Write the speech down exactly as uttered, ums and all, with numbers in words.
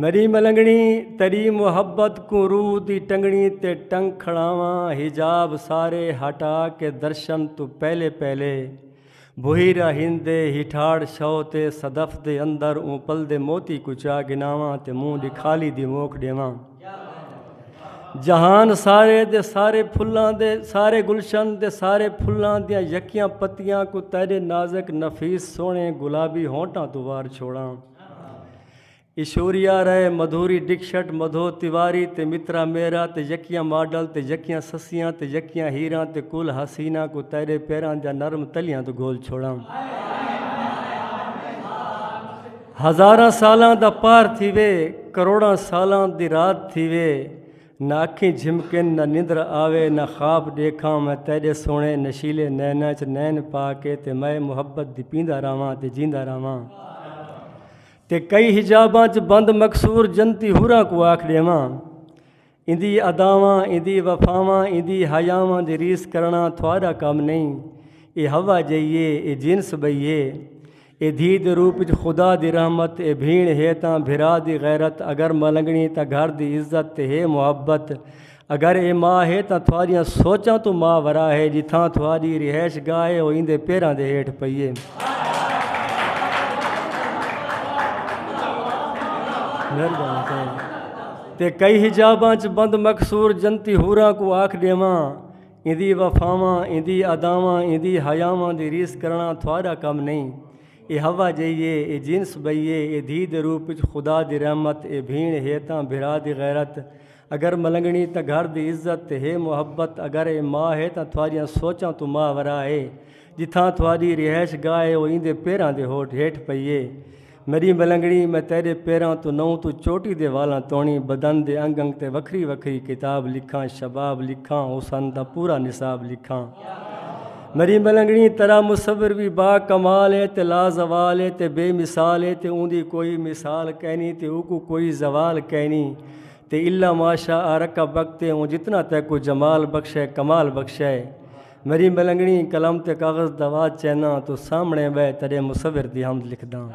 میݙی ملنگݨی، تیݙی محبت کوں روح دی ٹنگݨی تے ٹنگ کھڑاواں، حجاب سارے ہٹا کے درشن توں پہلے پہلے، بحیرہ ہند دے ہٹھاڑ شو تے صدف دے اندر اوں پلدے موتی کوں چا گناواں تے منہ ݙکھالی دی موکھ ݙیواں۔ جہان سارے دے سارے پھلاں دے، سارے گلشن دے سارے پھلاں دیاں یکیاں پتیاں کوں تیݙے نازک نفیس سوہݨے گلابی ہونٹاں توں وار چھوڑاں۔ ایشوریا رائے، مدھوری ڈکشٹ، مدھو تیواری تے مترا مہرا تے یکیاں ماڈل تے یکیاں سسیاں تے یکیاں ہیراں تے کل حسیناں کوں تیݙے پیراں دیاں نرم تلیاں توں گھول چھوڑاں۔ ہزاراں سالاں دا پار تھیوے، کروڑاں سالاں دی رات تھیوے، نہ اکھیں جھمکن، نہ نندر آوے، نہ خواب ݙیکھاں میں تیݙے سوہݨے نشیلے نیناں اچ نین پا کے، تے میں محبت دی پیندا رہواں تے جیندا رہواں۔ تے کئی حجاباں اچ بند مقصور جنتی حوراں کوں آکھ ݙیواں، ایندی اداواں، ایندی وفاواں، ایندی حیاواں دی ریس کرݨا تھوڑا کم نئیں۔ اے ہوا جئی اے، اے جنس ٻئی اے۔ اے دھی دے روپ اچ خدا دی رحمت، اے بھیݨ ہے تاں بھرا دی غیرت، اگر ملنگݨی تاں گھر دی عزت تے ہے محبت، اگر اے ماء ہے تاں تھوڑیاں سوچاں توں ماورا ہے، جتھاں تھوڑی رہائش گاہ ہے او ایندے پیراں دے ہیٹھ پئی اے۔ مہربانی سائیں۔ تے کئی حجاباں اچ بند مقصور جنتی حوراں کوں آکھ ݙیواں، ایندی وفاواں، ایندی اداواں، ایندی حیاواں دی ریس کرݨا تھوڑا کم نئیں۔ اے ہوا جئی اے، اے جنس ٻئی اے، اے دھی دے روپ اچ خدا دی رحمت، اے بھیݨ ہے تاں بھرا دی غیرت، اگر ملنگݨی تاں گھر دی عزت تے ہے محبت، اگر اے ماء ہے تاں تھوڑیاں سوچاں توں ماورا ہے، جتھاں تھوڑی رہائش گاہ ہے او ایندے پیراں دے ہوٹ ہیٹھ پئی اے۔ میݙی ملنگݨی، میں تیݙے پیراں توں نہوں توں چوٹی دے والاں توݨی بدن دے انگ انگ تے وکھری وکھری کتاب لکھاں، شباب لکھاں، حسن دا پورا نصاب لکھاں۔ میݙی ملنگݨی، تیݙا مصور وی با کمال ہے تے لازوال ہے تے بے مثال ہے تے اوندی کوئی مثال کائنی تے اوکوں کوئی زوال کائنی۔ تے الا ما شاء رکبک، تے اوں جتنا تیکوں جمال بخشے، کمال بخشے۔ میݙی ملنگݨی، قلم تے کاغذ دا واد چیناں، توں سامݨے ٻہہ تیݙے مصور دی حمد لکھداں۔